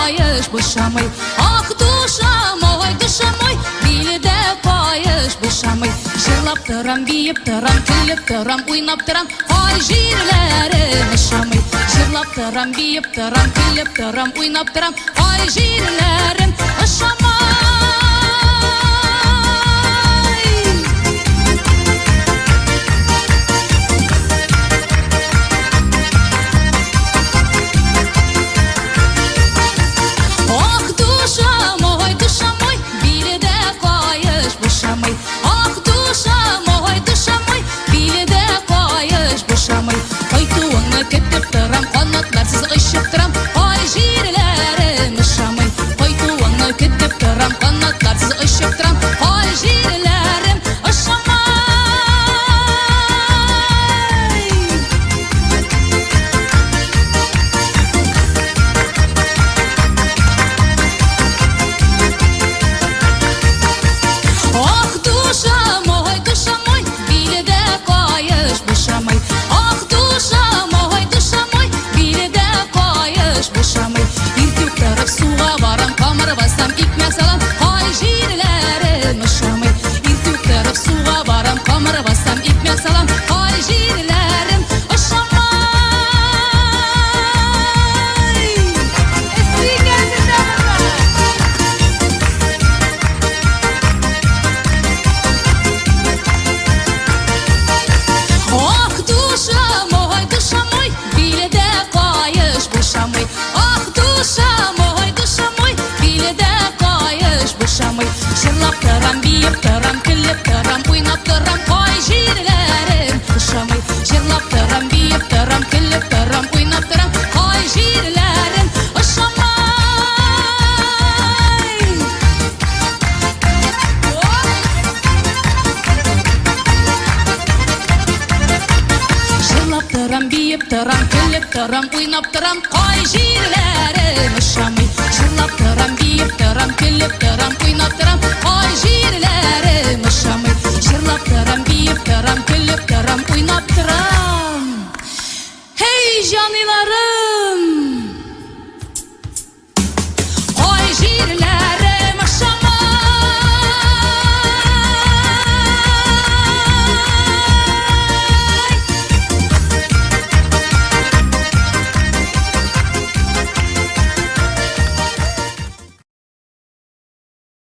каеш бушамый. Ах, душа мой, душа мой, билдә каеш бушамый. Җырлап торам, биеп торам, көлеп торам, уйнап торам, кай җирләрем ошамый. Җырлап торам, биеп торам, көлеп торам, уйнап торам, кай җирләрем ошамый. Ах, душа мой, душа мой, билдә каеш бушамый. Ах, душа мой, билдә каеш бушамый. Кайтуыңны көтеп торам, канатларсыз очып торам, кай җирләрем ошамый. Кайтуыңны көтеп торам, канатларсыз очып торам, кай җирләрем ошамый. Ах, душа мой, билдә каеш бушамый. Ах, душа мой, билдә каеш бушамый. Иртүк торып суга барам, камыр басам, икмәк салам, кай җирләрем ошамый. Иртүк торып суга барам, камыр басам, икмәк салам, кай җирләрем ошамый. Ах, душа мой, билдә каеш бушамый. Ах, душа мой, билдә каеш бушамый. Җырлап торам, биеп торам, көлеп торам, уйнап торам, кай җирләрем ошамый. Җырлап торам, биеп торам, көлеп торам, уйнап торам, кай җирләрем ошамый. Җырлап торам, биеп торам, көлеп торам, уйнап торам, кай